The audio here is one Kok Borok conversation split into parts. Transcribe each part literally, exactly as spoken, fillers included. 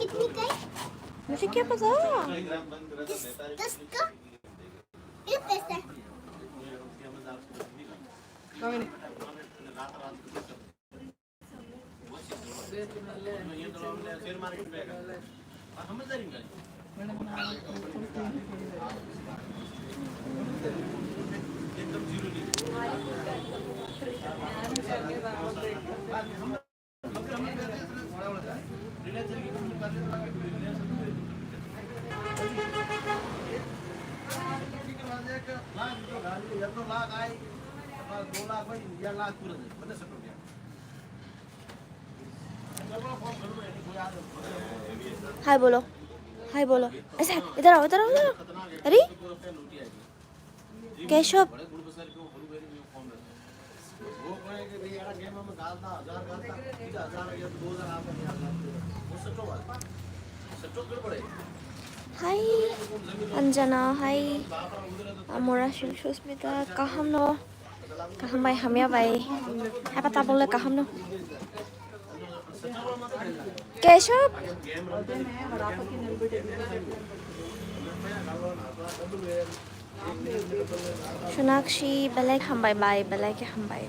मुझे क्या पता। किस, किसका? ये कैसे? हाय बोलो, हाय बोलो। ऐसे इधर आओ, इधर आओ, इधर आओ। अरे Keshav. Hi, Anjana, hi. Amora Shim Susmita, kaham no? Kaham bai, hamya bai. Hai pata bole kaham no? Keshav. Sonakshi, belai hambai bai, belai khe hambai.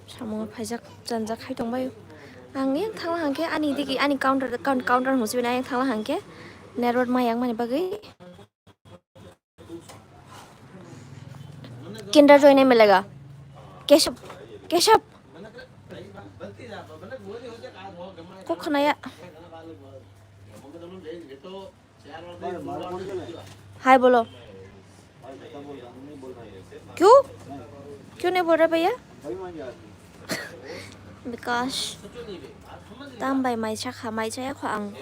Samung phaijak, chanjak khai tongbai. Ang yang thangla hangke ani digi, ani counter, coun-, counter hwnwi sibina yang thangla hangke network ma yang mani bagwi. Kinder Joy nai milega. Keshav, Keshav. Kok khwnaya. Hai bolo. Kyu? Kyu nahi bol raha bhaiya? Because tam bai mai chakha, mai chaya kho ang.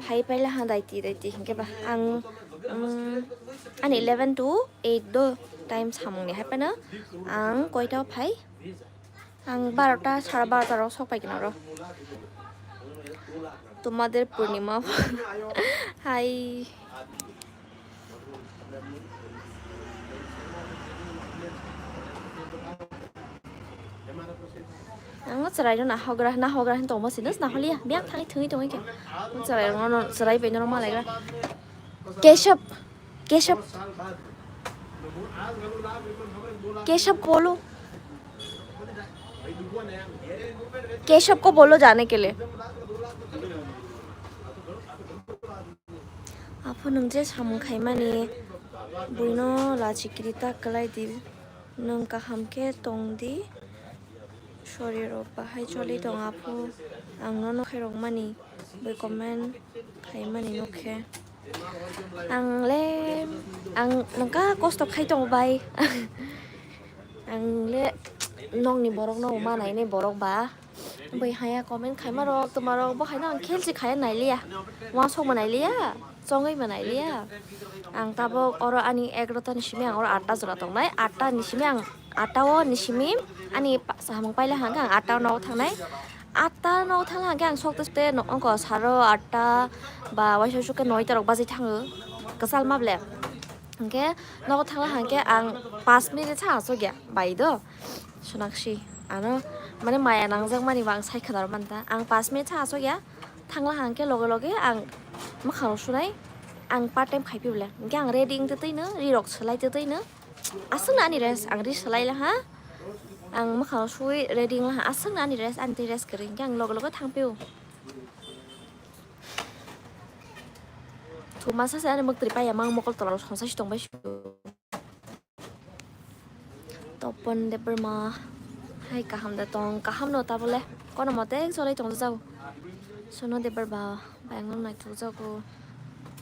Hai paila ha daiti, daiti hinkhe ba ang, um, ani eleven to eight do time samungni hai paina ang koita phai? Ang barota, sara barota rok sok pai kina oro. Tomader purnima. Hai. Ang chwrai no nahogra, nahogra hin tongma sino, naholiya. Biyang thangwi thwngwi tongwi khe. Ang chwrai no, no, chwrai bai no malaigra. Keshav, Keshav, Keshav ko bolo. Keshav ko bolo jane ke liye. Aphu nwng je samung khaimani buino lachikiri ta kwlai di, nwng kaham khe tong di, sorry rok bahai choli tong aphu, ang nono khairokmani bui comment khaimani nukhe. Ang le, ang nangka kosto khai tongo bai. Ang le nokni borok no ma nainai borok ba. Bai haya comment khaima rok, toma rok bo haino ang khelchi khaya nailiya. Wansok ma nailiya, chongwi ma nailiya. Ang tabok oro ani egarota ni simi ang oro atta jora tongnai. Atta ni simi ang, atta o ni simi ani pa-, samung paila hangkhe ang atta o nogo thangnai. Atta nogo thangla hangkhe ang sokte sokte no-, ongko saro atta ba waisa sukhe noita rok bajai thango. Kwchal ma ble. Hingke nogo thangla hangke ang pas minute sa asok ya bai do. Sonakshi ano mane maya nangjak mani bo ang sai khwnaro manta. Ang pas minute sa asok ya thangla hangke loge loge ang mwkhang rok sunai ang part time khai phi bole. Hingke ang ready wng twtwi no ri rok swlai twtwi no. Aswk no ani rest, ang ri swlai la ha. Ang mwkhang rok sui ready wng la ha. Aswk no ani rest, ani twi rest kwrwi. Hingke ang loge loge thang phio. Thuma sa se ani mwktwi paiya mang mokol tola rok songsa si tongbai su. Topon Debbarma hai kaham da tong, kaham no ta bole, kono mote cholai tong jao. Sono Debbarma bai ang nang nai thok jago,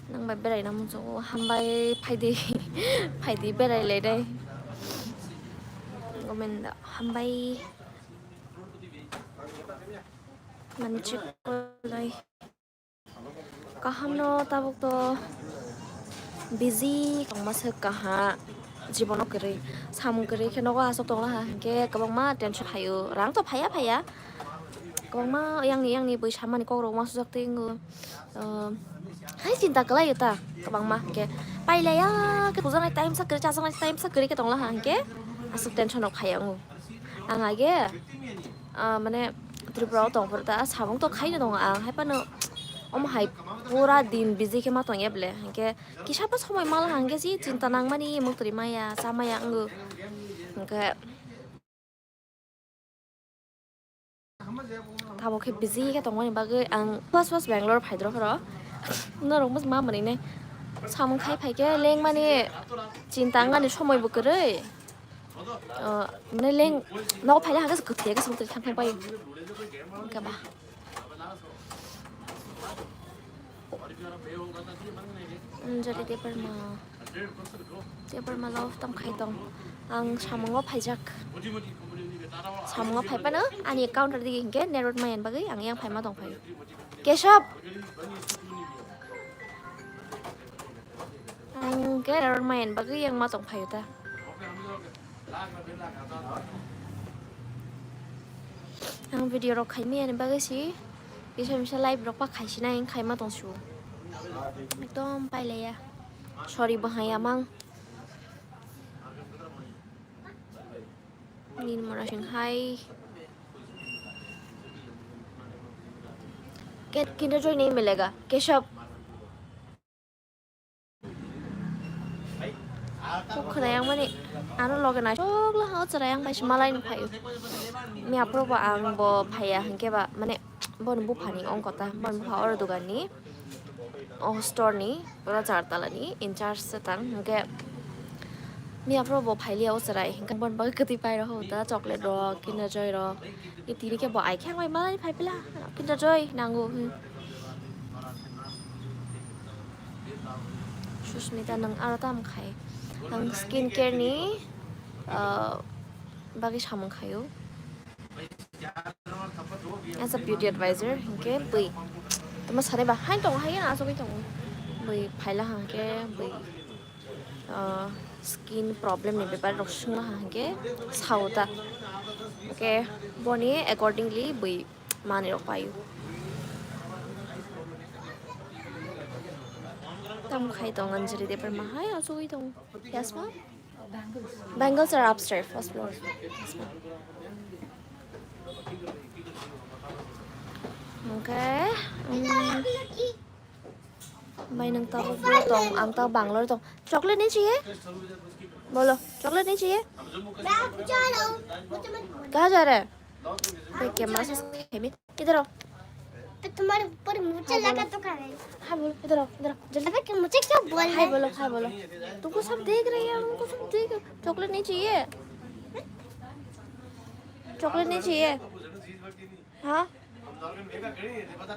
nang bai berai na muchungo, hambai phaidi phaidi berai lai dai. Gominda hambai. Manchik kolai. Kaham no tabuk to busy tongma se kaha jibono kwrwi samung kwrwi khe nogo aswk tongla ha hinkhe kwbangma tension phaio rang to phaiya phaiya kwbangma yang ni yang ni bwsa mani kok rok uansuk jak tei wngo. Hai chinta kwlai ta kwbangma hinkhe pailaiya khe hujaknai time sa kwrwi chajaknai time sa kwrwi khe tongla ha hinkhe aswk tension rok phaiya wngo. Ang age, ah, mane Tripura o tongphuru ta samung to khaino tongo ang, hai phano omo hai pura din busy khe ma tongya ble, hinkhe kisa pa somoi mala hangkhe si chinta nangmani muktrwi maya, cha maya wngo. Hinkhe tabuk khe busy khe tongmani bagwi ang first first Bangalore phaidrok phoro norok ma manwi nai samung khai phaikhe lengmani chinta wngmani somoi bo kwrwi. Ah, mane leng nogo phaina hangkhe kwthwi khe samung twi thang thang pai. Hwnkhe ba. Anjali Debbarma. Debbarma love tam khai tong. Ang samungo phaijak. Samungo phai phano ani counter digi hinkhe network maya bagwi ang yang phaima tong phai. Kesab. Ang khe raror mayan bagwi yang ma tong phaio ta. Ang video rok khai maya ni bagwi si kisa misa live rok pa khai sinai wng khai ma tong su. Ekdom pailaiya. Sorry bo hai amang. Nirmala Singh hai. Ke-, Kinder Joy nahi milega, Keshav. Khwna yang mani, ano loge naisok la ha, o chwrai yang bai se malai no phaio. Miya phuru bo ang bo phaiya hinkhe ba, mane, boni buphani ongkota, boni bupha oro dogan ni, o store ni, oro Chartala ni in charge se tang, hinkhe miya phuru bo phailiya o chwrai, hinkhe boni bagwi kwtwi pai rok, ta chocolate rok, Kinder Joy rok. Tini khe bo ai khe ang bai malai phai pila, Kinder Joy nango, hmm. Susmita, nwng aro tamo khai? Ang skin care ni, ah, bagwi samung khaio. As a beauty advisor, hinkhe bwi tamo sanai ba hai tongo, hai asugwi tongo. Bwi phaila hangkhe bwi, ah, skin problem ni bepar rok swngla hangkhe sao ta. Hinkhe boni accordingly bwi manwi rok paio. Tamo khai tong Anjali Debbarma hai asugwi tong. Yes, ma'am? Bangles are upstairs, first floor. Yes, ma'am. Okay. Um, Bhai, nwng tabuk bwlai tong, ang tabuk Bangalore tong. Chocolate nahi chahiye? Bolo, chocolate nahi chahiye? मैं आपको जा रहा हूँ, मुझे मत बोलो। कहाँ जा रहा है? भाई, कैमरा से खेमी। इधर आओ। तो तुम्हारे ऊपर मुझे हाय बोलो। लगा तो कहाँ है? हाय बोलो, इधर आओ, इधर आओ, जल्दी। अबे, कि मुझे क्यों बोल रहे हाय हैं? बोलो, हाय बोलो। तुमको सब देख रहे हैं, उनको सब देख, chocolate नहीं चाहिए? Chocolate नहीं चाहिए? हाँ?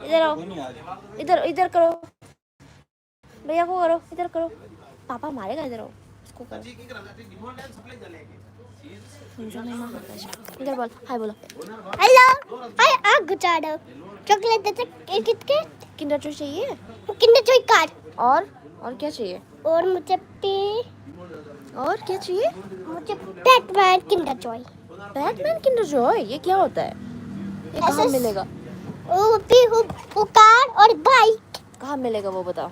इधर आओ। इधर, इधर करो। भैया को करो, इधर करो। पापा मारेगा, इधर आओ। इसको करो। इधर बोल, हाय बोलो। हेलो। हाय, आ गुचाड़ो। चॉकलेट दे दे, एक किट के। किंडर जॉय चाहिए? Kinder Joy car. और? और क्या चाहिए? और मुझे पी और क्या चाहिए? मुझे Batman Kinder Joy. Batman Kinder Joy? ये क्या होता है? ये कहाँ ऐसे मिलेगा? वो भी वो, वो कार और बाइक। कहाँ मिलेगा वो बताओ?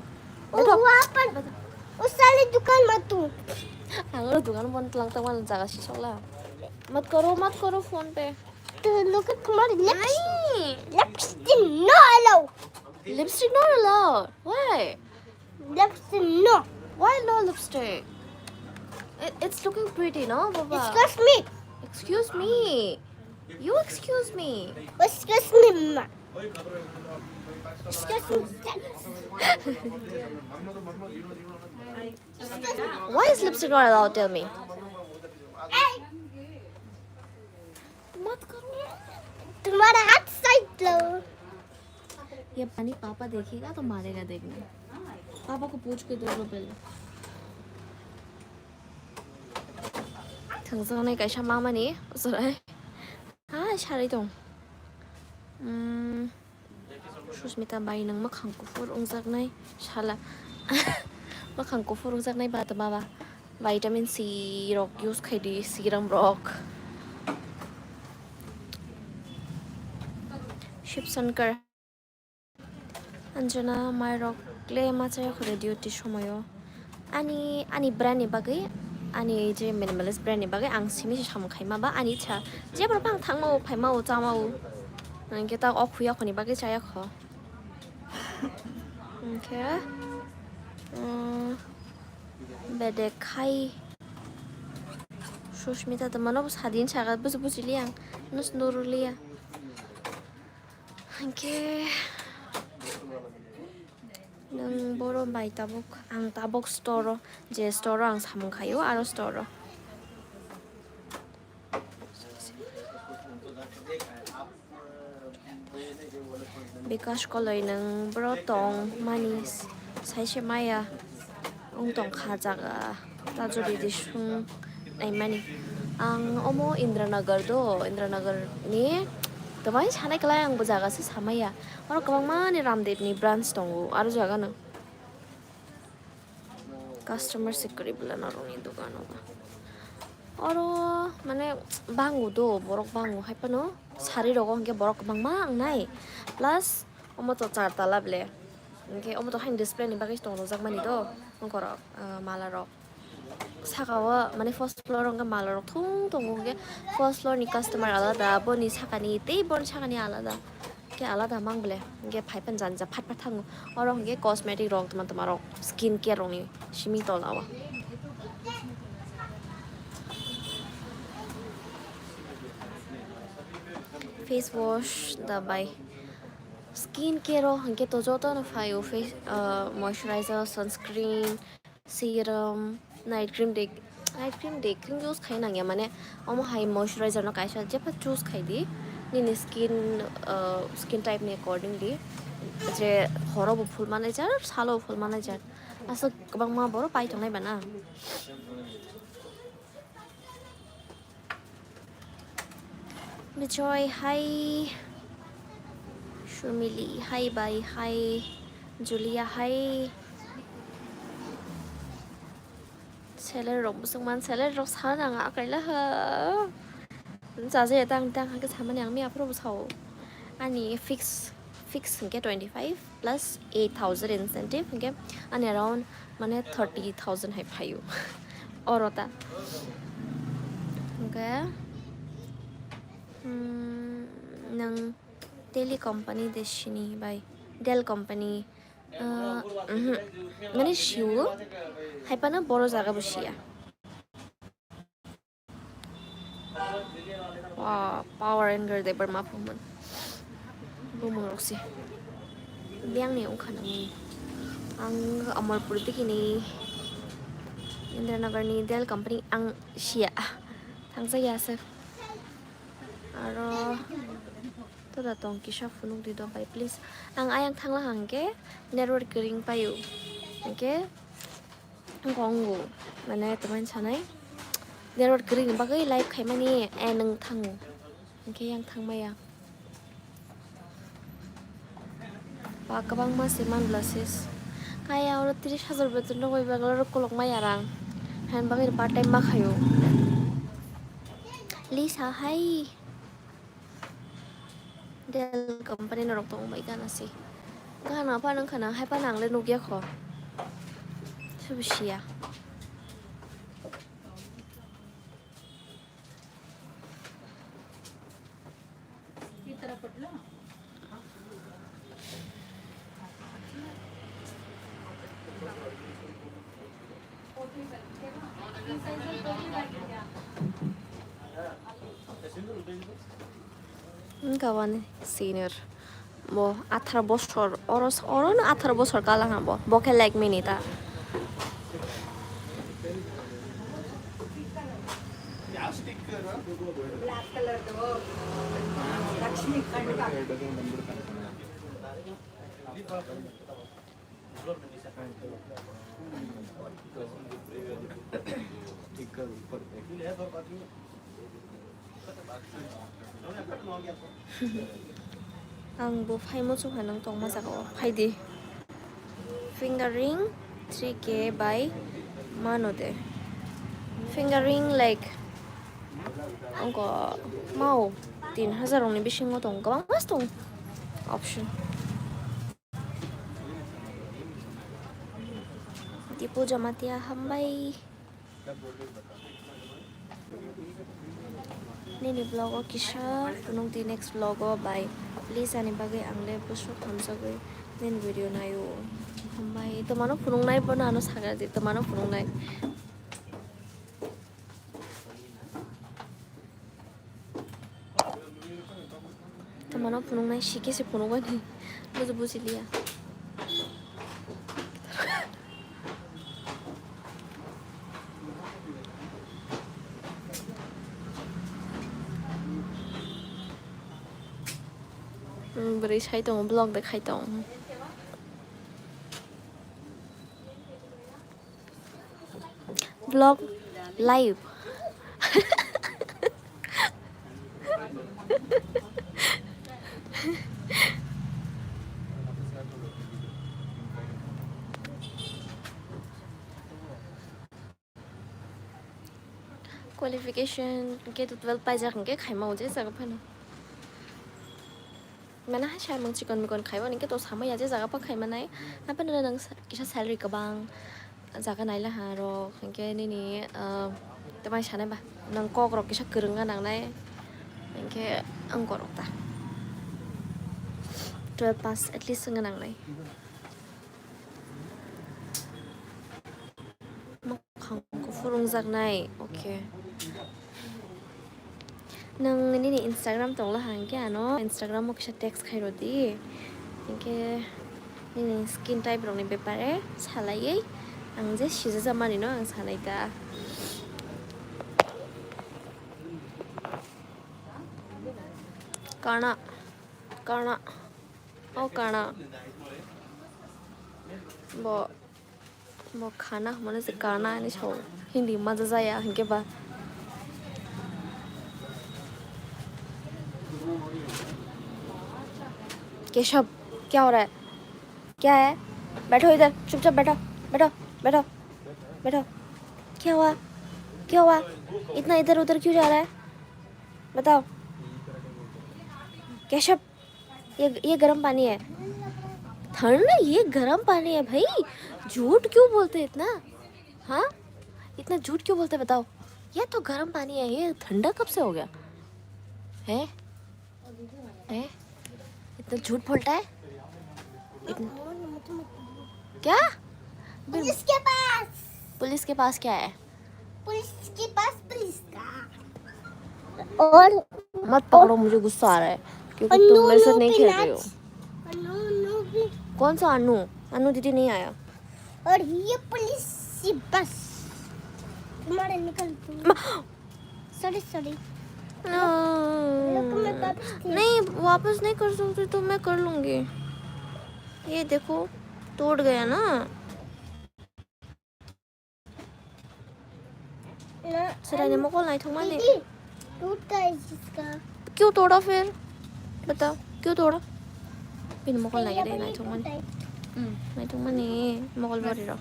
वो बैठो। वहाँ पर उस वाली दुकान में तू। Ang oro dukan bon tlang tang man jaga sisok la. मत करो, मत करो फोन पे। तो लोग तुम्हारे लिप्स-, नहीं। Lipstick no allow. Lipstick not allowed. Why? Lipstick no. Why no lipstick? It, it's looking pretty, no, Baba? Excuse me. Excuse me. You excuse me. Excuse me, ma. Excuse me. Why is lipstick not allowed? Tell me. Hey. मत करो। तुम्हारा हाथ साइड लो। ये पानी पापा देखेगा तो मारेगा, देखना। पापा को पूछ के दो लो पहले। Thangjaknai kaisa mamani chwrai. Ha, sarwi tong. Hmm. Susmita bai, nwng mwkhang kuphur wngjaknai sala. Mwkhang kuphur wngjaknai ba tama ba. Vitamin C rok use khai di, serum rok. Shiv Shankar. Anjana, mai rok le ma chaya kho de duty somoyo. Ani, ani brand ni bagwi Ani je minimalist brand ni bagwi ang simi se samung khaima ba ani ichha. Jeboro phang thangma o, phaima o, chama o. Hwnkhe ta o khuya khoni bagwi chaya kho. Hwnkhe, um, bede khai Sushmita to mano sadin saga buji buji liya ang. Nus nuru liya. Hwnkhe nwng boro bai tabuk, ang tabuk store o, je store o ang samung khaio, aro store o. Bikash koloi nwng boro tong mani saise maya wng tong kha jaga. Tajodi disung naimani. Ang omo Indranagar do, Indranagar ni twmai sanai kwlai ang bo jaga se samaya. Oro kwbangma ni Ramdev ni branch tongo aro jaga no. Customer se kwrwi bwla norokni dogano. Oro mane bango do, borok bango hai phano sari rogo hwnkhe borok kwbangma wngnai. Plus omo to char tala ble. Hwnkhe omo to haino display ni bagwi tongo jakmani do, wngkorok, ah, mala rok. Saka o mane first floor o hwnkhe mala rok thung tongo, hwnkhe first floor ni customer alada, boni sakani tei boni sakani alada. Khe alada mang ble, hwnkhe phai phano jani ja phat phat thango. Oro hwnkhe cosmetic rok tma tma rok, skin care rok ni simi tola o. Face wash da bai. Skin care o hwnkhe to joto no phaio, face, ah, moisturizer, sunscreen, serum, night cream de, night cream, day cream use khai nangya, mane omo hai moisturizer no kaisa jepha choose khai di nini skin, ah, skin type ni accordingly, je horo bo phul manai jar, salo bo phul manai jar, aswk kwbangma borok pai tongnai bana. Bijoy, hi. Shumili, hi, bye, hi. Julia, hi. Seller rok bwswk man, seller rok sana nang akai la ha. Jaje tang tang hake samani ang mi aphuru bwsao. Ani fix, fix hwnkhe twenty five plus eight thousand incentive hwnkhe ani around mane thirty thousand hai phaio. Oro ta. Hwnkhe, hmm, nwng Delhi company de sini bai, Dell company, ah, mhm. Mane sio, hai phano boro jaga bo sia. Wa, Power Ranger de Burma phumon. Bumung rok si. Biang ni ungkha nang ni. Ang Amarpur bikini Indranagar ni Dell company ang sia. Thangsa ya se. Aro to da tong kisa phunuk di do bai please. Ang ayang thangla hangke network ring payu. Hangke Wngkha wngo, mane tongmani sanai. Network kwrwini bagwi live khaimani, eh, nwng thango. Hwnkhe yang thangmaya. Ba kwbangma se man bwla sis. Kaya oro tris hajar beton rok bai bagwi oro kolokma yarang. Haini bagwi part time ma khaio. Lisa hai. Dell company norok tong bai gana se. Gana phano wngkha na, hai phano ang le nukya kho. Sobo siya. Wngkha wani senior. Bo atharo bosor, oro, oro no atharo bosor kala ha bo. Bo khe Lakme ni ta. Ang bo phaimo chukha nang tongma jaga o phaidi. Finger ring three K bai mano de. Finger ring like ongko mao tin hajar rokni bisingo tongo, kwbangma se tongo option. Dipu Jamatia hambai. Nini vlog o kisa phunuk di, next vlog o bai. Please, ani bagwi ang le bwswk hamjagwi nini video naio. Hambai, twmano phunuknai bono ano sakha di, twmano phunuknai. Twmano phunuknai, sikhe se phunukgani. Buji, bujiliya. Hmm, bwrwi sai tongo, vlog de khai tongo. Vlog live. Qualification ke twelve paijak hwnkhe khaima o je jaga phano. Mane hai samung chikon mikon khaibo, hwnkhe to samaya je jaga pa khaimanai. Haphano nwng sa-, kisa salary kwbang jaga nailaha rok, hwnkhe nini, ah, tamai sanai ba, nwng kok rok kisa kwrwngna nangnai, hwnkhe ang korok ta twelve pass at least wngna nangnai. Mwkhang kuphur wngjaknai, okay. Nwng nini Instagram tongla hwnkhe ano Instagram o kisa text khairodi. Hinkhe nini skin type rokni bepare salaiwi ang je sijajak manino ang sanai ta. Kana, kana, o kana. Bo Bo khana hwnmano se kana hinwi sao. Hindi maja jaya hinkhe ba. Keshav, kya ho raha hai? Kya hai? Baitho idhar, chupchap baitho, baitho, baitho, baitho. Kya hua? Kya hua? Itna idhar udhar kyun ja raha hai? Batao. Keshav. ये, ये गर्म पानी है। ठंडा, ये गर्म पानी है भाई, झूठ क्यों बोलते इतना? हाँ, इतना झूठ क्यों बोलते, बताओ। ये तो गर्म पानी है, ये ठंडा कब से हो गया? हैं? हैं? इतना झूठ बोलता है? इतना, क्या? पुलिस के पास। पुलिस के पास क्या है? पुलिस के पास पुलिस का। और मत पकड़ो, मुझे गुस्सा आ रहा है, क्योंकि तुम मेरे साथ नहीं खेल रहे हो। अन्नू, अन्नू भी। कौन सा अन्नू? अन्नू दीदी नहीं आया। और ये पुलिस की बस। तुम्हारे निकल तुम। Sorry, sorry. नहीं, वापस नहीं कर सकती तो मैं कर लूँगी। ये देखो, टूट गया ना। Chwraini mokol naithokmani. दीदी, टूट गया इसका। क्यों तोड़ा फिर? बताओ, क्यों तोड़ा? Bini mokol naikhe de, naithokmani. Naithokmani mokol bari rok.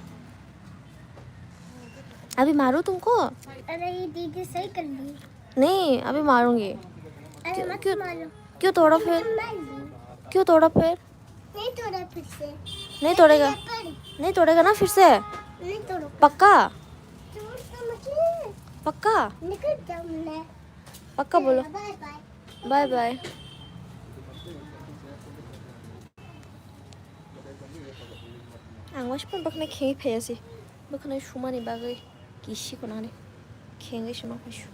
अभी मारूँ तुमको? अरे, ये दीदी सही कर दी। नहीं, अभी मारूँगी। अरे, क्यों, मत क्यों, मारो। क्यों तोड़ा फिर? क्यों तोड़ा फिर? नहीं तोड़ा फिर से। नहीं तोड़ेगा? नहीं तोड़ेगा ना फिर से? नहीं तोड़ूंगा। पक्का? पक्का? निकल जाऊँ मैं। पक्का बोलो। Bye bye. Bye bye. Ang waisa phano bwkhwnai khengwi phaiya se. Bwkhwnai sumani bagwi kisi kono ani khengwi suma phaisu.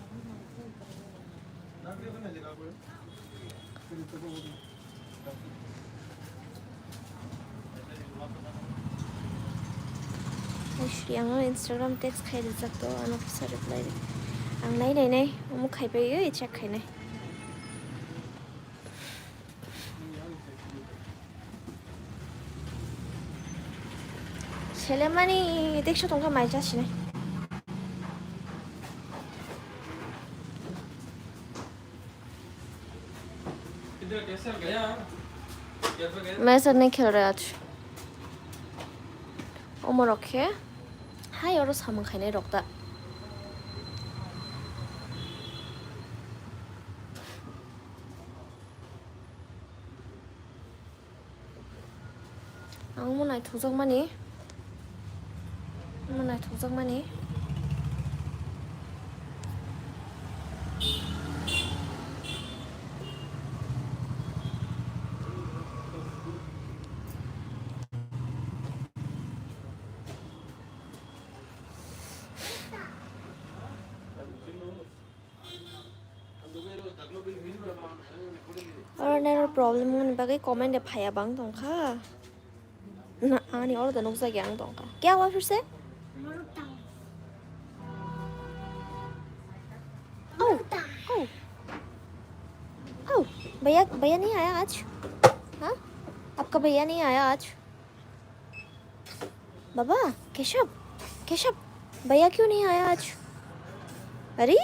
Ang Instagram text khai rijak to, ano kisa reply ri. Ang nai nai nai, omo khai pai, check khai nai. Selemani text tongkha mai cha sinai. मैं ऐसा नहीं खेल रहा आज। Omo rok khe hai oro samung khainai rok ta. Ang omo naithokjakmani, omo naithokjakmani. Oro network problem wngmani bagwi comment de phaiya bang tongkha. Na, ani oro da nukjagya ang tongkha. Kya hua phir se? Oh, oh. Oh, भैया, भैया नहीं आया आज? हाँ? आपका भैया नहीं आया आज? बाबा, केशव, केशव, भैया क्यों नहीं आया आज? अरे,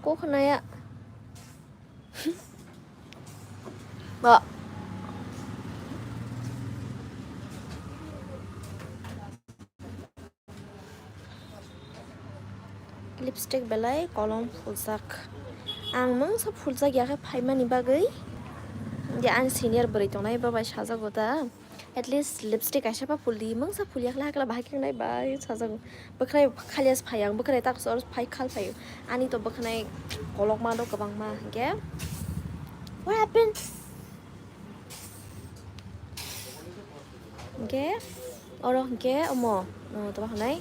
kok naya. Ba. Lipstick belai kolom phuljak. Ang mungsa phuljak ya khe phaimani bagwi. Je ani senior bwrwi tongnai, bo bai sajago da. At least lipstick kaisa pa phuldi, mungsa phulya khlai hakla bahai khe nai bai sajago. Bwkhwnai khalias phai ang, bwkhwnai tak sor phai khal phaio. Ani to bwkhwnai kolokma do kwbangma hinkhe. What happened? Hinkhe oro hinkhe omo, oh, tamo hwnai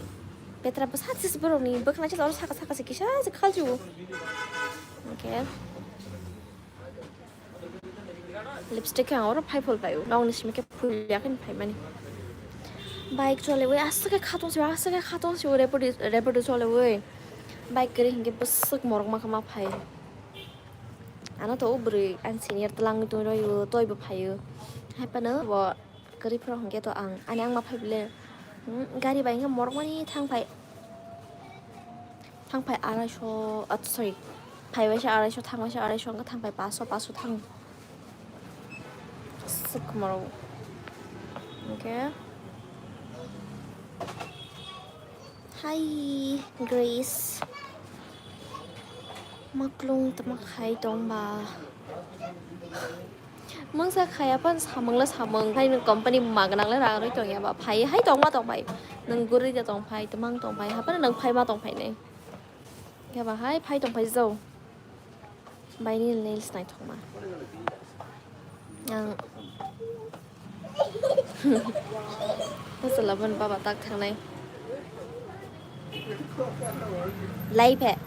petra bwsa sis borokni bwkhwnai sis oro saka saka se kisa se khaljibo. Hinkhe. Lipstick khe ang oro phai phul paio, nokni simi khe phul ya khe phai mani. Bike cholewi aswk khe khatong sio, aswk khe khatong sio, repodo, repodo cholewi. Bike kwrwi hinkhe bwswk morok ma khe ma phai. Ano to o bwrwi ani senior twlangwi tongwi rw-o, tei bo phaio. Hai phano bo kwrwi phano hinkhe to ang, ani ang ma phai bwle, hmm, gari bai hinkhe morok mani thang phai. Thang phai araiso, ah, sorry, phai waisa araiso, thang waisa araiso, wngkha thang phai paso, paso thang. Aswk maro. Hinkhe. Hi, Grace. Maklung tama khai tong ba. Mungsa khaya pan samung la samung, hai nwng company magwnang le rang rwi tong ya ba, phai hai tong ma tong phai, nwng guri da tong phai, twmang tong phai, hapan nwng phai ma tong phai nai. Ya ba hai phai tong phai jau. Bai ni nails naithok ma. Ang. Masa laban baba tak thangnai. Live hai.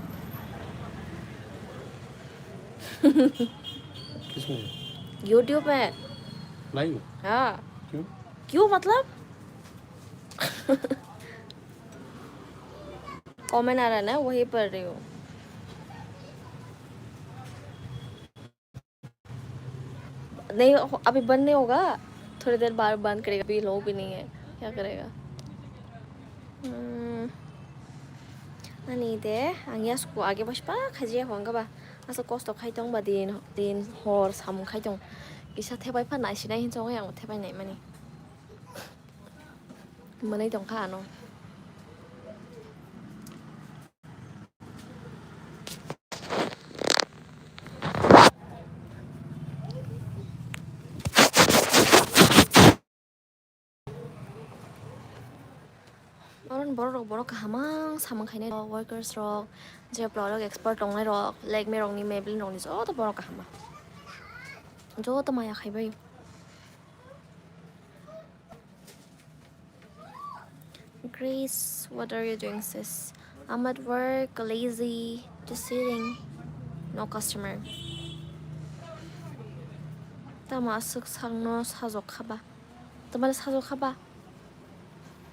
किसमें? YouTube में। लाइव? हाँ। क्यों? क्यों मतलब? कमेंट आ रहा है ना, वही पढ़ रही हूँ। नहीं, अभी बंद नहीं होगा, थोड़ी देर बाद बंद करेगा, अभी लो भी नहीं है, क्या करेगा? Hmm. Ani de, ang yasku age bospa khaji ya hwnkha ba. Asa kosto khai tong ba din, din hor samung khai tong. Kisa thebai pha nai sinai hin chong yang thebai nai mani. Mwnai tong kha ano. Aron borok rok, borok kaham ang samung khainai rok, workers rok, je product expert tongnai rok, Lakme rokni, Maybelline rokni joto borok kaham ang. Joto maya khaibai. Grace, what are you doing, sis? I'm at work, lazy, just sitting. No customer. Tamo aswk sakno sajok kha ba? Tamale sajok kha ba?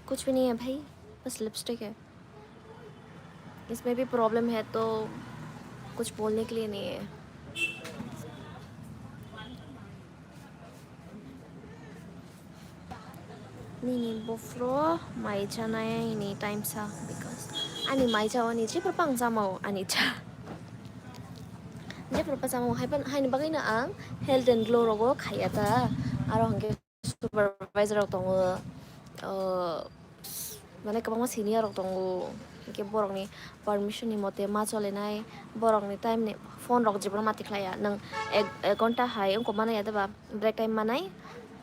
कुछ भी नहीं है भाई, बस लिपस्टिक है। इसमें भी प्रॉब्लम है तो कुछ बोलने के लिए नहीं है। Nini buphuru mai chanai ni time sa, because ani mai chawani jephru pang chamao ani cha. Jephru pa chamao hai pan, haini bagwi no ang Health and Glow rogo khaiya ta. Aro hwnkhe supervisor rok tongo, uh, mane kwbangma senior rok tongo, hwnkhe borokni permission ni mote ma cholenai, borokni time ni phone rok jebono ma tikhlaiya. Nwng ek, ek ghonta hai wngkok manai ya deba break time manai,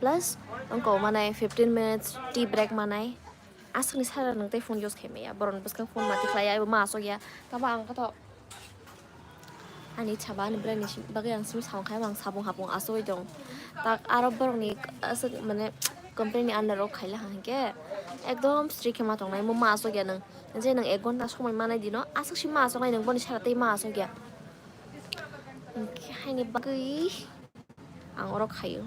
plus wngkok manai fifteen minutes tea break manai. Aswkni sara nwng tei phone use khaimaya, borokni bwskang phone ma tikhlaiya, ebo ma aswkya, tamo ang khe to. Ani chaba ani bwrani si-, bagwi ang simi samung khai, ang sabung hapung asugwi tong. Tak aro borokni aswk mane company ni under o khaila hwnkhe ekdom strict khe ma tongnai, omo ma asugya nwng. Je nwng ek ghonta somoi manai dino, aswk si ma asuknai nwng, boni sara tei ma asukya. Haini bagwi ang oro khaio.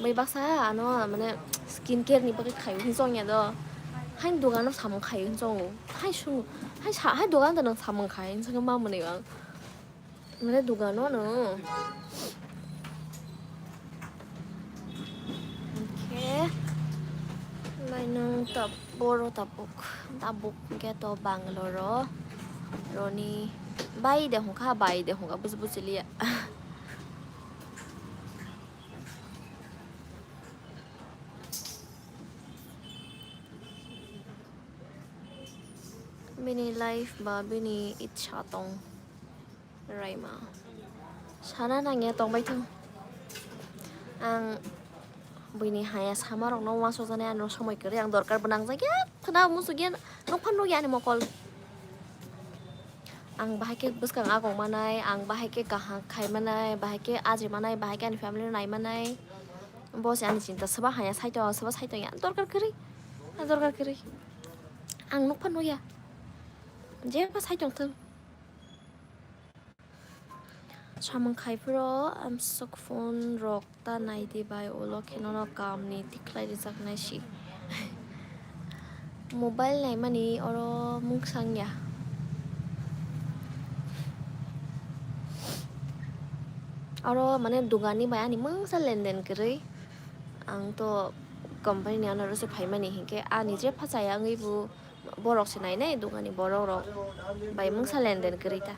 Bai baksa ano mane skin care ni bagwi khaio hwnwi chongya do. Haini dogano samung khaio hwnwi chongo. Hai sunu, hai sa, hai dogan da nang samung khai hwnwi chongma mwnwi ang. Mane dogano no. Okay. Bai nang tabuk. Boro tabuk, tabuk hwnkhe to Bangalore-o roni bai de hwnkha, bai de hwnkha, buj-, buji liya. Bini life ba bini itsa tong. Raima. Sana nangya tongbai thung. Ang buini haya sama rokno uansukjani ano somoi kwrwi ang dorkar bo nangjak ya khna musuk ya nokphano nukya ani mokol. Ang bahai khe bwskang agong manai, ang bahai khe kaham khai manai, bahai khe aji manai, bahai khe ani family no nai manai. Bo se ani chinta soba haya saito, soba saito ya dorkar kwrwi. Dorkar kwrwi. Ang nokphano nukya. Jeba sai tong thung. Samung khai phuru amsuk phone rok ta nai di bai, ulo khe nono kaam ni tikhlai rijak nai si. Mobile naimani oro mungsa wngya. Oro mane dogani bai ani mungsa lenden kwrwi. Ang to company ni under o se phaimani hinkhe ani jepha chaya wngwi bo borok se nainai dogani borok rok bai mungsa lenden kwrwi ta.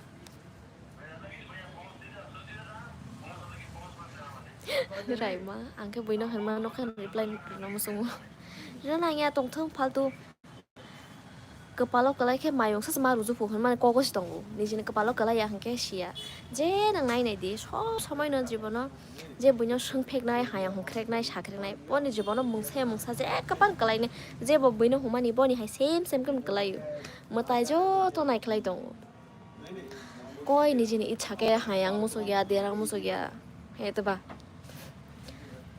Raima, ang khe buino hwnma nokha reply rwna muchungo. Rwna nangya tongthung faltu. Kwpalo kwlai khe mayung sacha ma rujuphu hwnmani kogo se tongo. Nijini kwpalo kwlai ya hwnkhe siya. Je nang nai nai di, sob somoi no jibono je buino swngpheknai, hayang hungkhreknai, sakhreknai, boni jibono mungsa ya mungsa je kwbang kwlainai. Jebo buino hwnmani boni hai same same khe kwlaio. Mwtai joto naikhlai tongo. Koi nijini itsa khe hayang muchukya, derang muchukya, he teba.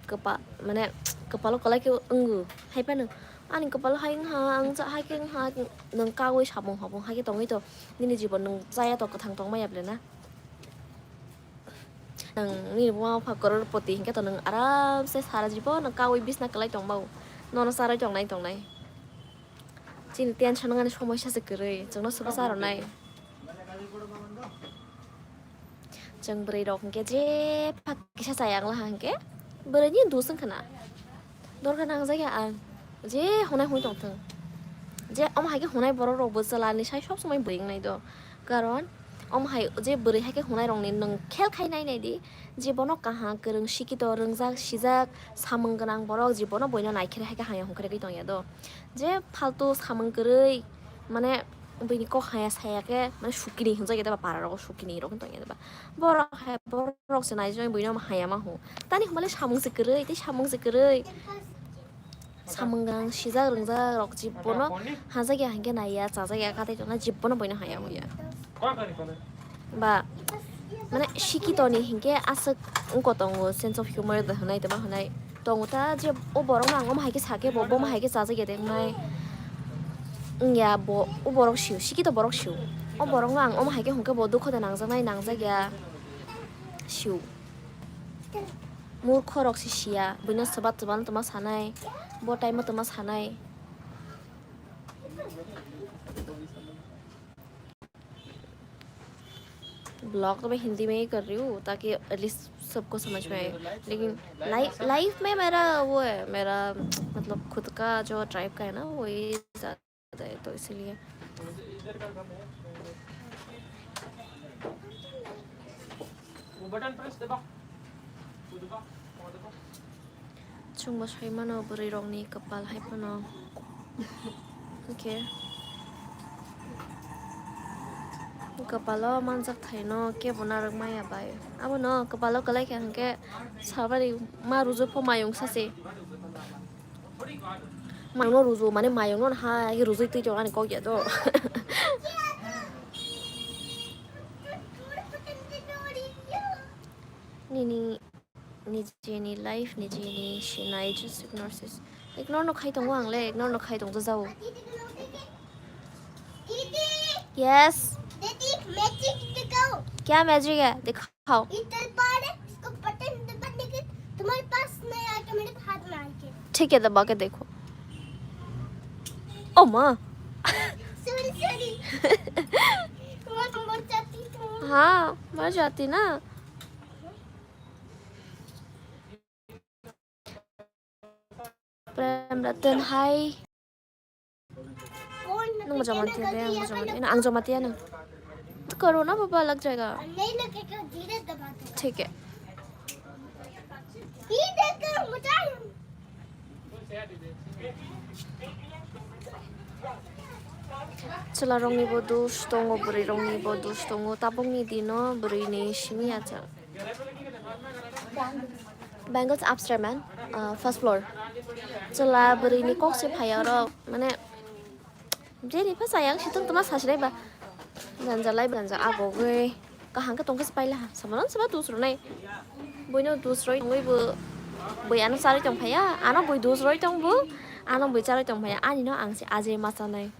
Kwpa-, mane, kwpalo kwlai khe wngo, hai phano ani kwpalo hai wngha, ang cha hai khe wngha, nwng kaui samung habung hai khe tongwi to, nini jibon nwng chaya to kwthang tongmaya ble na? Nwng nini buma bupha crorepoti hinkhe to nwng aram se sara jibon nwng kaui bisna kwlai tongmao, nono charwi tongnai tongnai. Chini tension wngani somoisa se kwrwi, chwngno sobo cha rwnai. Chwng bwrwi rok hinkhe jepha kisa chaya wngla hinkhe bwrwini dus wngkha na. Dorkar nangjak ya ang je hwnai hwnwi tongthung. Je omo hai khe hwnai borok rok bo chwla ni sai sob somoi bwrwi wngnai do. Karon omo hai je bwrwi hai khe hwnai rok ni nwng khel khai nai nai di. Je bono kaham kwrwng sikito rwngjak sijak samung gwnang borok je bono buino nai khe hai khe haya hung khe tongya do. Je faltu samung kwrwi mane buini kok haya saya khe mane sukini hinjak ya ba para rogo sukini rok tongya ba. Borok hai borok se nai joi buino haya ma hu. Tani hwnba le samung se kwrwi tei samung se kwrwi. Samung gwnang sijak rwngjak rok je bono hajak ya hinkhe nai ya chajak ya katai tongna je bono buino haya hung ya. Ba mane sikito ni hinkhe aswk wngko tongo sense of humor da hwnai toma hwnai tongo ta je o borok no ang omo hai khe sakhe bo bomo hai khe chajak ya de wngnai wngya bo o borok sio sikito borok sio o borok no ang omo hai khe hwnkhe bo dukho de nangjak nai nangjak ya sio murkho rok se sia buino swbat swbat no toma sanai bo time o toma sanai. Blog तो मैं हिंदी में ही कर रही हूँ ताकि एटलीस्ट सबको समझ में आए। लेकिन लाइफ लाइफ में मेरा वो है, मेरा मतलब खुद का जो ट्राइब का है ना, वो ये ज़्यादा है, तो इसीलिए। वो बटन प्रेस दबा। वो दबा। वो दबा। Chwngbo sai mano bwrwi rokni kwpal hai phano. Hwnkhe kwpalo manjak thaino kebo narwk maya bai. Abono kwpalo kwlai kha hwnkhe sabari ma rujupho mayung sachi. Mayungno ruju mane mayungno hai rujui twi tongani kok ya do. Nini Nijini life, nijini sinai, just ignore sis. Ignore no khai tongo ang le, ignore no khai tong jao. Yes. क्या मैजिक है, दिखाओ। इधर पर है, इसको बटन दबाने के तुम्हारे पास नहीं आया तो मेरे हाथ में आके। ठीक है, दबा के देखो। ओ माँ। Sorry, sorry. मैं तो मर जाती तो। हाँ, मर जाती ना। Prem Ratan, hi. Nung joma tiya de, ang joma tiya, ang joma tiya na. Corona baba lag jayega. ठीक है. Chwla rokni bo dos tongo, bwrwi rokni bo dos tongo. Tabukni dino bwrwini simi achak. Bangles upstairs, man. Uh, first floor. Chwla bwrwini kok se phai oro, mane, jeni pha chaya ang situng tuma sasinai ba. Ganja lai ganja agogwi. Kaham khe tongkhe se paila ha. Sabono seba dus rwnai. Buino dus roi tongwi bo. Bui ano charwi tong phaya. Ano bui dus roi tong bo. Ano bui charwi tong phaya. Ani no ang se ajai ma chanai.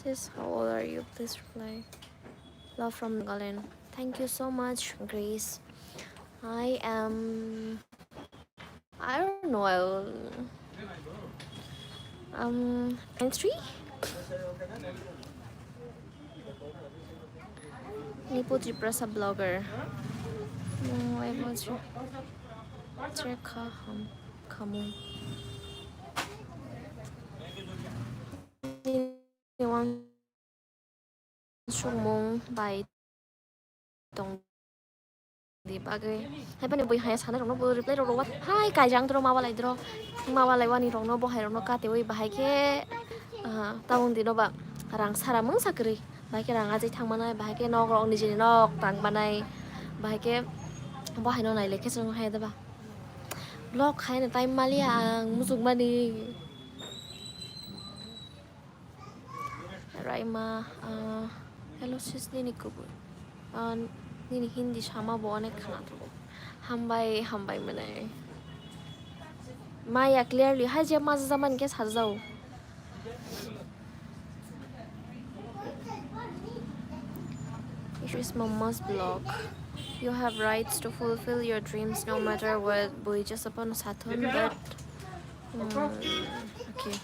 Sis, how old are you? Please reply. Love from Nagaland. Thank you so much, Grace. I am, I don't know, I will, um, nine three? Nipo Tiprasa blogger. No, I was Trekha Ham Khamu. Ni wansukmung bai tong di bagwi. Hai phano bui haya sana rokno bo reply rok rwwa. Hai kaijang dro ma walai dro. Ma walai wani rokno bo hai rokno katewi bahai khe, ah, tabuk dino ba rang sara mungsa kwrwi. Bahai khe rang ajai thang manai, bahai khe nok rok nijini nok tang manai. Bahai khe bo haino nailai khe chwng hai da ba. Vlog haino time maliya ang muchuk mani. Raima, ah, hello sis, nini kubui, ah, nini Hindi sama bo onek khana tongo. Hambai, hambai mwnai. Maya clearly, hai je maja jaman ke sarjao. It is Mama's blog. You have rights to fulfill your dreams no matter what. Bui just upon Saturn, but, mm, okay.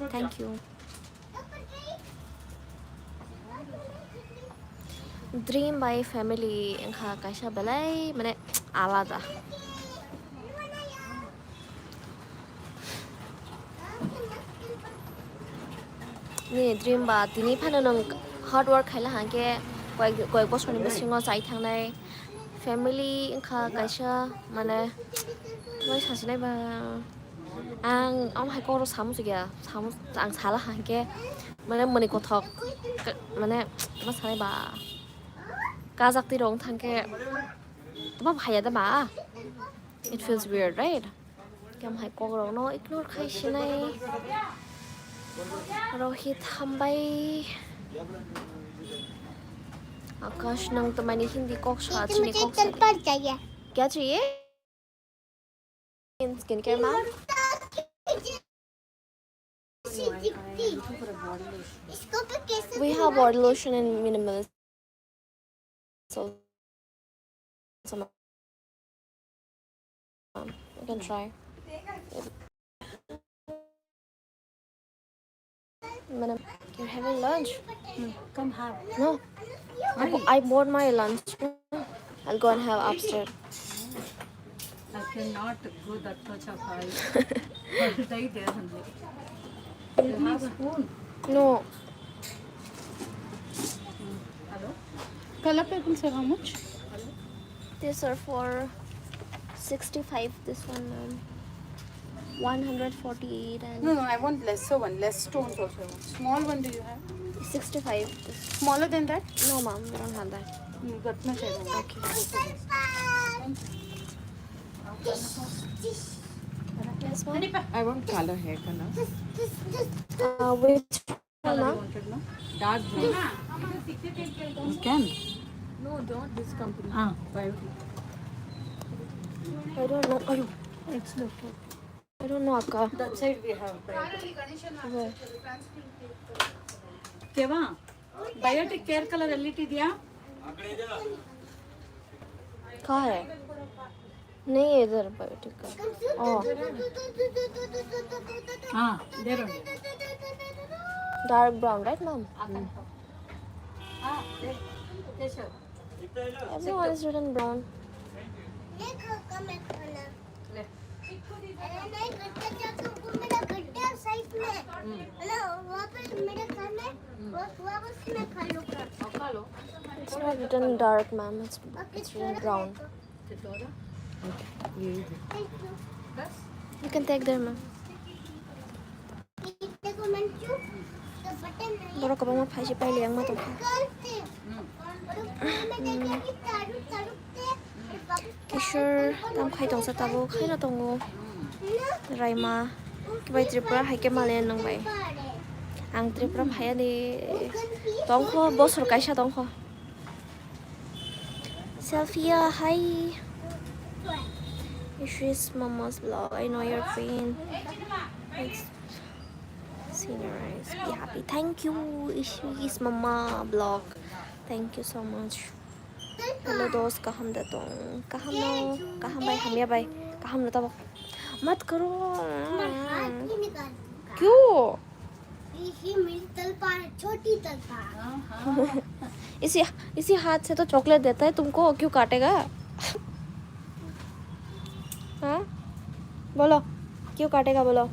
Thank you. Dream by family wngkha kaisa belai mane alada. Nini dream ba tini phano nwng hard work khaila hwnkhe koyek, koyek bosorni bisingo chai thangnai family wngkha kaisa mane tei sasinai ba. Ang omo hai kok rok samu sugya, samu, ang sala hwnkhe mane mwnwi kothok, mane ma sanai ba kajak twi rok wng thangkhe tma phaiya da ba? It feels weird, right? Khe omo hai kok rokno ignore khai sinai. Rohit hambai. Akash, nang tmani Hindi kok sa, chini kok sa. Kya chahiye? In skincare, ma'am? We have body lotion and minimalist. So, so, um, you can try. Madam, you're having lunch? No, come have. No. I Why? bo-, I bought my lunch. I'll go and have upstairs. I cannot go that much of high. I'll die there only. You have a spoon? No. Hello? Color purple, sir, how much? These are for sixty-five, this one, ma'am. One hundred forty-eight and No, no, I want lesser one, less stones also I want. Small one do you have? Sixty-five. Smaller than that? No, ma'am, we don't have that. Mm, that much I want. Okay. Yes, ma'am. I want color hair color. Uh, which Color you wanted, no? Dark blue. You can. No, not this company. Ah, Biotique. I don't know. Ayo. It's okay. I don't know, akka. That side we have Biotique. Where? केवा? Biotic care colour LED दिया। कहाँ है? नहीं है इधर बायोटिक का। ओ। हाँ, दे रहा हूँ। Dark brown, right, ma'am? हाँ, दे। Keshav. Everyone is written brown. ले। अरे नहीं, घर पे जाके वो मेरा घर है साइड में। हम्म। हेलो, वहाँ पे मेरे घर में, हम्म। वो, वो बस मैं खा लूँगा। और खा लो। It's not written dark, ma'am. It's, okay, it's written थोड़ा brown. दे दो। थोड़ा। Okay, ये, ये दे। Thank you। बस। You can take there, ma'am. Borok kwbangma phaisai pailai wngma tongkha. Kishore tam khai tongsa tabuk, khaino tongo. Raima bai Tripura hai khe malen nang bai. Ang Tripura phaiani tongkho, bosor kaisa tongkho. Selfia, hi. Issues Mama's vlog. I know your pain. It's seniorize. Be happy. Thank you, Issues Mama vlog. Thank you so much. Hello, dos. Kaham da tong. Kaham no. Kaham bai, hamya bai. Kaham no tabok. Mat karo. क्यों? ये, ये मेरी तलपा है, छोटी तलपा। इसी, इसी हाथ से तो चॉकलेट देता है तुमको, क्यों काटेगा? हाँ? बोलो, क्यों काटेगा बोलो?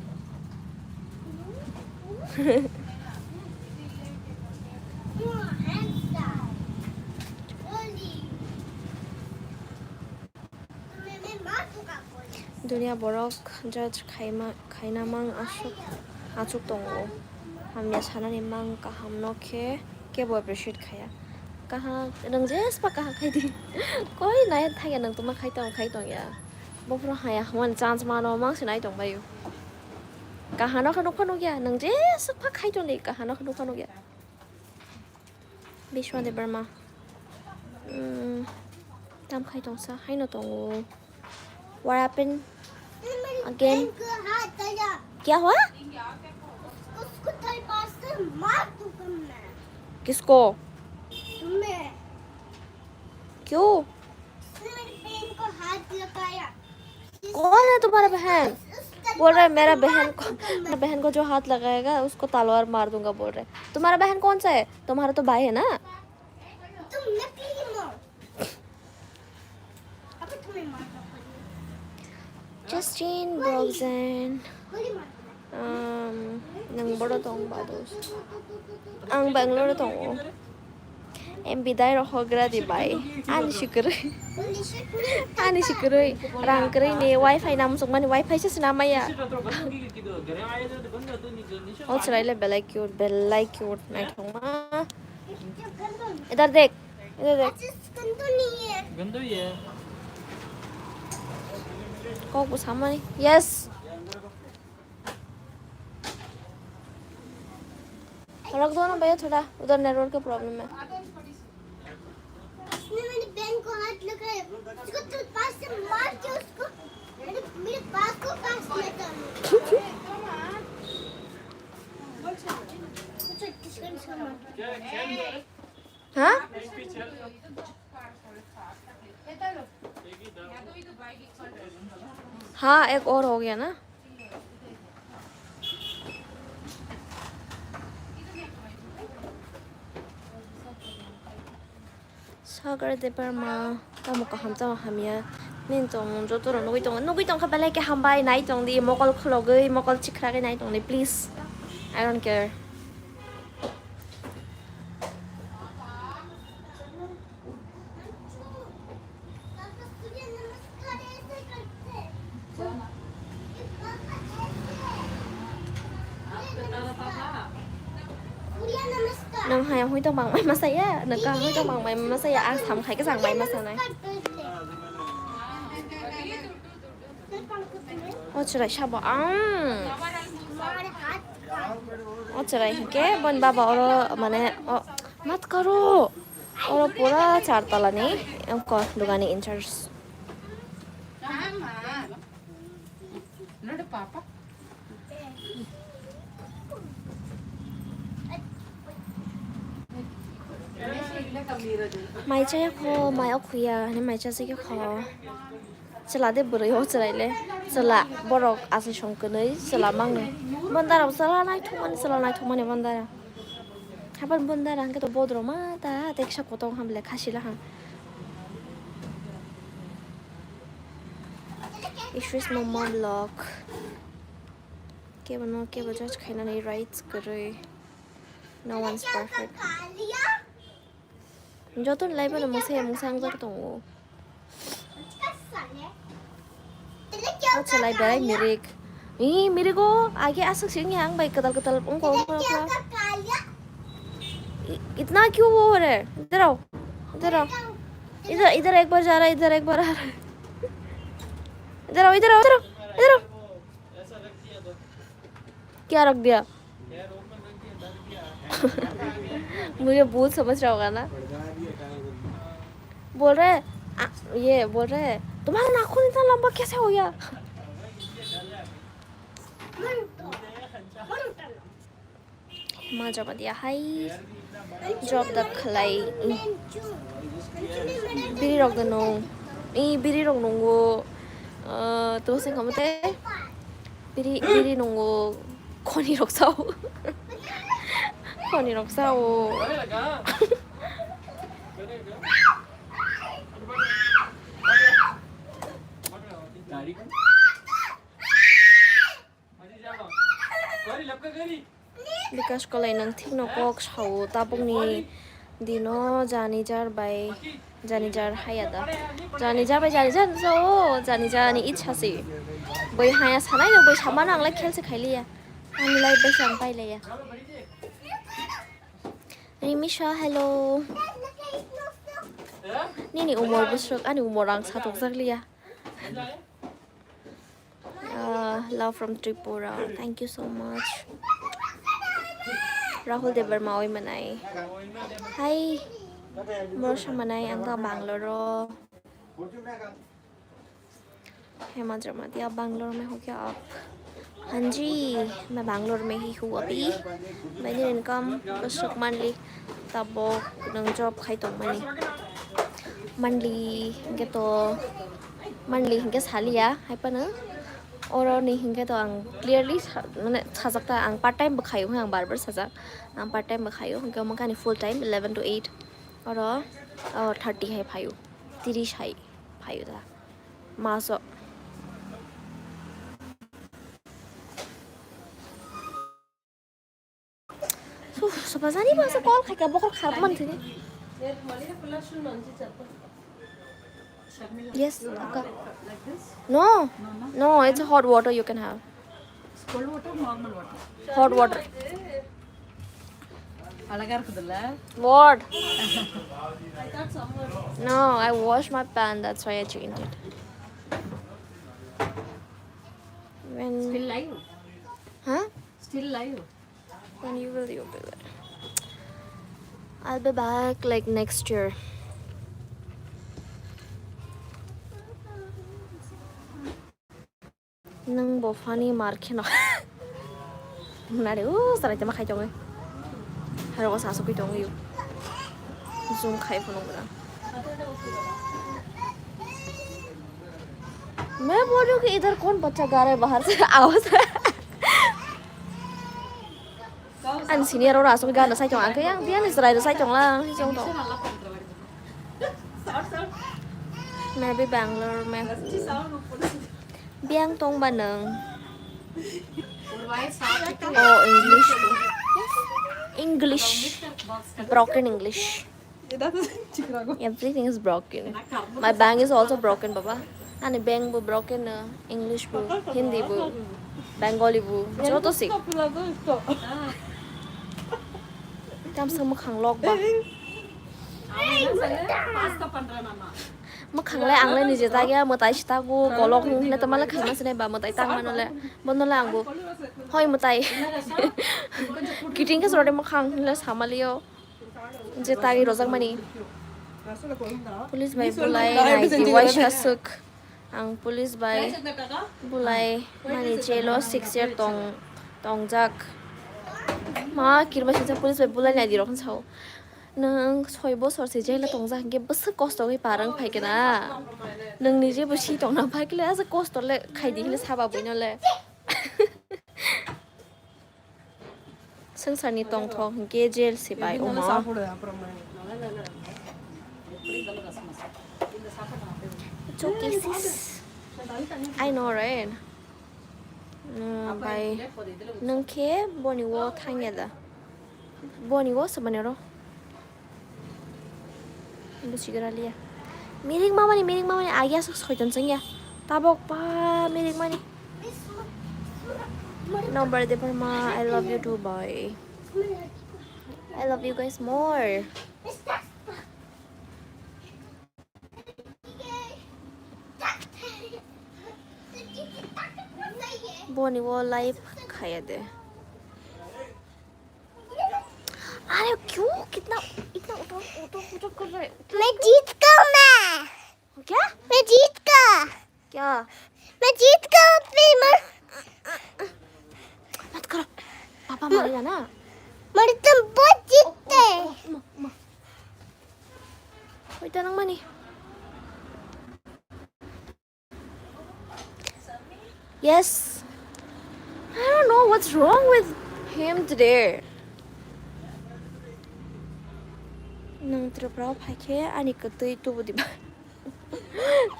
Dunia borok judge khaima, khaina mang aswk achuk tongo. Hamya sanani mang kaham no khe kebo appreciate khaya. Kaham, nwng jespa kaham khai di. Koi nai thangya nwng tuma khai tong, khai tong ya. Bophuru haya hwn chance mano mang se nai tong bayu. Kahano khe nukha nukya, nwng jespa khai tong di, kahano khe nukha nukya. Bishwa Debbarma. Mm, tam khai tongsa, haino tongo. What happened again? क्या हुआ? उसको थप्पड़ से मार दूंगा मैं। किसको? तुम्हें। क्यों? उसने मेरी बहन को हाथ लगाया। कौन है तुम्हारा बहन? बोल रहा है, मेरा बहन को, मेरा बहन को जो हाथ लगाएगा, उसको तलवार मार दूंगा, बोल रहा है। तुम्हारा बहन कौन सा है? तुम्हारा तो भाई है ना? तुम नकली हो। अबे तुम्हें मारना पड़ेगा। Justin Brogzen. गोली मार। Um, nang boro tong ba dos. Ang Bangalore tongo. M B dai rok hogra di bai. Ani sikwrwi. Ani sikwrwi. Rang kwrwi ni wifi nam sukmani wifi se sinamaya. O chwrai le belai cute, belai cute naithokma. इधर देख, इधर देख। गंदू ही है। Kok bo samani. Yes. रख दो ना भैया, थोड़ा उधर नेटवर्क का प्रॉब्लम है। उसने मेरी बहन को हाथ लगाया, उसको तो पास से मार के उसको, मेरे, मेरे पास को पास किया था। हाँ? हाँ, एक और हो गया ना। Sagar Debbarma, tamo kaham, tamo hamya. Nini tong joto rok nugui tongo, nugui tongkha belai khe hambai, nai tong di, mokol khulogwi, mokol chikhra khe nai tong di, please. I don't care. Nang hai hui tong bang mai masa ya, nang ka hui tong bang mai masa ya, ang sam khai ke sang mai masa nai. O chwrai sabo ang. O chwrai hinkhe bon baba oro mane o mat karo. Oro pura char tala ni ko dugani in charge. Note papa. Mai chaya kho, mai o khuya, hwnwi mai chajagwi kho. Chwla de bwrwi o chwraile. Chwla borok aswk song kwnwi chwla mangni. Bondaro chwla naithokmani, chwla naithokmani bondaro. Hapan bondaro hwnkhe to bodro ma ta teksa kotong ham le khasila ham. Ishwis Mama vlog. Kebo no kebo judge khainani rights kwrwi. No one's perfect. Joto ni life o mungsa ya mungsa wngjak tongo. Acha lai berai mirik. Ih, mirik o, age aswk sini ang bai kwtal kwtal wngkha, wngkha, wngkha. I-, itna kyu ho re? Idhar aao, idhar aao. Idhar, idhar ek bar ja raha hai, idhar ek bar aa raha hai. Idhar aao, idhar aao, idhar aao, idhar aao. Kya rakh diya? मुझे भूत समझ रहा होगा ना? बोल रहे, आ, ये बोल रहे, तुम्हारा नाखून इतना लंबा कैसे हो गया? Maja badia hai. Job da khlai. Biri rok da nung. I biri rok nungo. Ah, to se kamote. Biri, biri nungo. Khoni rok sao. Khoni rok sao. Bikash Kolai nang thik no kok sao tabuk ni dino jani jar bai jani jar haya da. Jani jar bai jani jar sao jani jani ichha se. Bai haya sanai no bai sama nang lai khel se khailiya. Ani lai bai sang pai laya. Rimisha, hello. Nini umor busuk ani umor ang satok jak liya. Ah, love from Tripura. Thank you so much. Rahul Debbarma oi manai. Hi. Borsa manai ang ta Bangalore. Hema Jamatia Bangalore mein ho kya aap? Haan ji, main Bangalore mein hi hu abhi. Maine income bas monthly tabok nang job khai tong mani. Monthly hingke to, monthly hingke saliya, hai phano oro ni hingke to ang clearly sa-, mane sajak ta, ang part time bo khayo, ang bar bar sajak, ang part time bo khayo, hingke omo kani full time eleven to eight, oro, oh, thirty hai phayo, tris hai phayo da, maso. Uf, soba jani ba sa call khai ka bokol khar man thini. Yes, okay. No, no, it's a hot water you can have. Cold water, normal water. Hot water. What? No, I washed my pant, that's why I changed it. When? Still live? Huh? Still live? When you will, you will. I'll be back like next year. Nang bo funny mar kheno. Nare, o, sarai tama khai tongo. Haro ko sasu kui tongo. Zoom khai phunung bra. मैं बोल रही हूँ कि इधर कौन बच्चा गा रहा है बाहर से आवाज. Ani senior oro asok gana sai tong, ang khe yang dia ni chwrai rw sai tong lang, song tong. Maybe Bangalore, maybe. Biang tong ba nang. Oh, English. English. Broken English. Everything is broken. My bank is also broken, baba. Ani bank bo broken, uh, English bo, Hindi bo, Bengali bo, joto se. Tamsa mwkhang lok ba. Mwkhang le ang le nije tagya, mwtai si tago, kolok hinle tama le khaima sinai ba, mwtai tang mano le, bono le ang bo. Hoi mwtai. Kiting khe srode mwkhang hinle samaliyo. Je tagi rojak mani. Police bai bulai nai di waisa swk. Ang police bai bulai mani jail o six year tong, tongjak. Ma kirma sijak police bai bulai nai di rok sao. Nwng soi bosor se jail o tongjak hinkhe bwswk kosto khe par wng phaikhe na. Nwng ni jebo si tongna phaikhe le aswk kosto le khaidi hinwi saba buino le. Swngcharni tongthok hinkhe jail se bai omo. It's okay, sis. I know, right? Nwng bai, nwng khe boni o thangya da? Boni o swmani oro. Buchigra liya. Mirik mamani, mirik mamani, agi aswk soitan chwngya. Tabok pa mirik mani. Number de parma, I love you too, bye. I love you guys more. Boni o live khaya de. अरे क्यों कितना इतना उठो उठो उठो कर रहा है? मैं जीत गया मैं। क्या? मैं जीत गया। क्या? मैं जीत गया फिर मैं मत करो। पापा मारेगा ना। मरे तुम बहुत जीतते हैं। Wait, tanang mani. Yes. I don't know what's wrong with him today. Nang Tripura o phaikhe ani kwtwi tubu diba.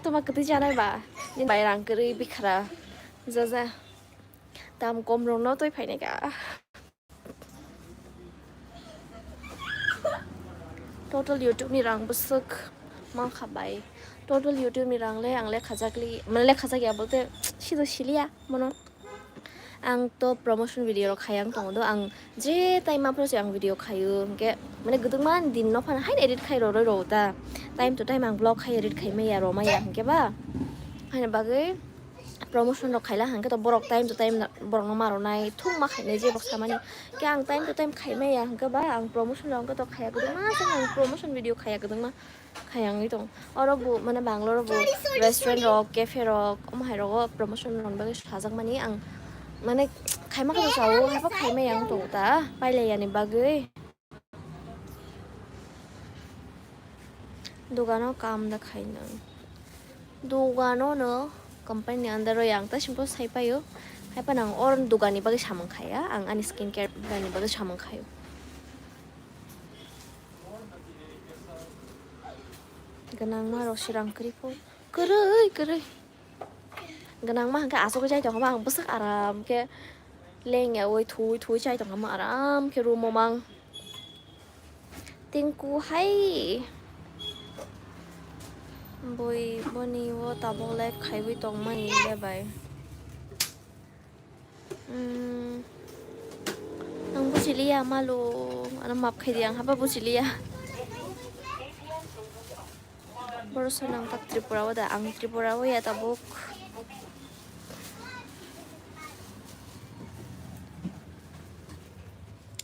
Tuma kwtwi chanai ba. Ni bai rang kwrwi bikhra. Jaja. Tam kom rong no toi phainai ka. Total YouTube ni rang bwswk mankha bai. Total YouTube ni rang le ang lekha jakli, mane lekha jakya bolte sido siliya mono. Ang to promotion video rok khayang tongo do, ang je time aphuru se ang video khayo, hwnkhe mane gwdwkma din no phano haino edit khai roroi rwo ta. Time to time ang vlog khai edit khai maya rw maya hwnkhe ba. Haino bagwi promotion rok khaila hwnkhe to borok time to time borok no ma rwnai thung ma khainai je bok samani. Khe ang time to time khai maya hwnkhe ba ang promotion rok hwnkhe to khaya kwdwkma se ang promotion video khaya kwdwkma khayangwi tong. Oro bo mane Bangalore bo restaurant rok, cafe rok, omo hai rogo promotion rok bagwi sajak mani ang mane khaima khe sao haibo khai maya ang tong ta pailai yani bagwi. Dogano kaam da khainang. Dogano no company ni under o yang ta simple sai paio. Hai pa nang or dogani bagwi samung khaya. Ang ani skin care brand ni bagwi samung khayo. Ganang ma rok sirang kri po. Kwrwi, kwrwi. Ganang ma hwnkhe aswk chai tongma ang bwswk aram khe lengya oi thui thui chai tongma aram khe room o mang. Tengku hai. Bui boni o tabok le khaiwi tongmani le bai. Hmm. Ang buchiliya malu. Ano map khai di ang haba buchiliya. Boro sanang tak Tripura o da ang Tripura o ya tabuk.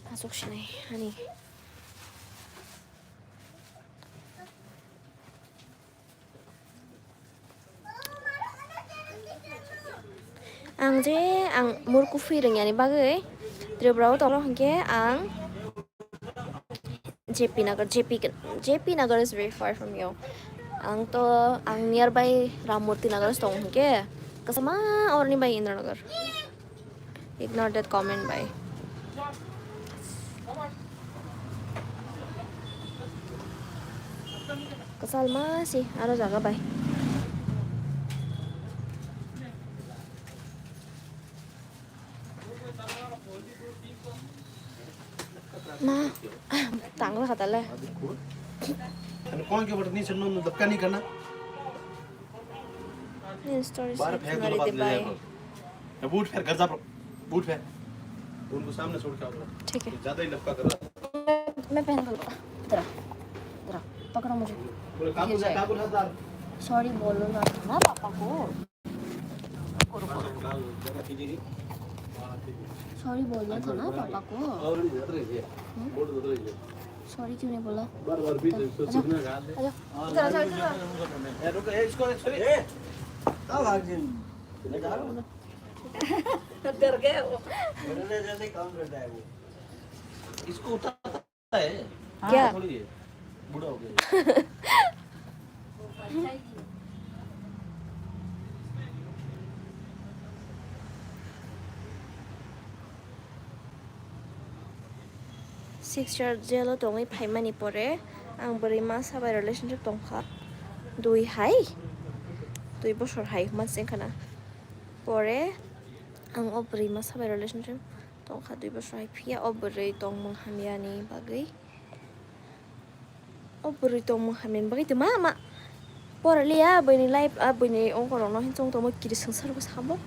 Aswk sinai ani. Ang je ang murku phi rwngyani bagwi Tripura o tongno hwnkhe ang J P Nagar, J P, J P Nagar is very far from you. Ang to, ang nearby Ram Murti Nagar tong hwnkhe, kasama orni bai Indranagar. Ignore that comment, bye. Kasal ma si, aro jaga bai. Ma, tangla khatale. Ani kong ke bata ni senno no dakka ni kana. Install बाहर फेंक दो, बाद ले जाएगा। ये बूट फेर घर जा, bro। बूट फेर। उनको सामने छोड़ के आओ, bro। ठीक है। ज्यादा ही लपका कर रहा है। मैं, मैं पहन लूंगा। इधर आ, इधर आ, पकड़ो मुझे। पूरे काबू से, काबू से उतार। Sorry बोलो ना, ना पापा को। Sorry बोलना था ना पापा को। हम्म? Sorry क्यों नहीं बोला? बार बार बीच में सोचना। आजा, आजा। इधर, आजा, इधर आ। ए, रुको, ए, इसको, इसको, ए। कहाँ भाग जी? डर गए वो। डरने जैसे काम करता है वो। इसको उठाता है। Kya? Six year jail o tongwi phaimani pore ang bwrwi masa bai relationship tongkha dui hai, dui bosor hai hwnma se wngkha na. Pore ang o bwrwi masa bai relationship tongkha dui bosor hai, phiya o bwrwi tongmung hamyani bagwi. O bwrwi tongmung hamyani bagwi tei ma ma pora liya, buini life, a buini ongkorokno hinwi chong tongmo kiri swngchargo sabo.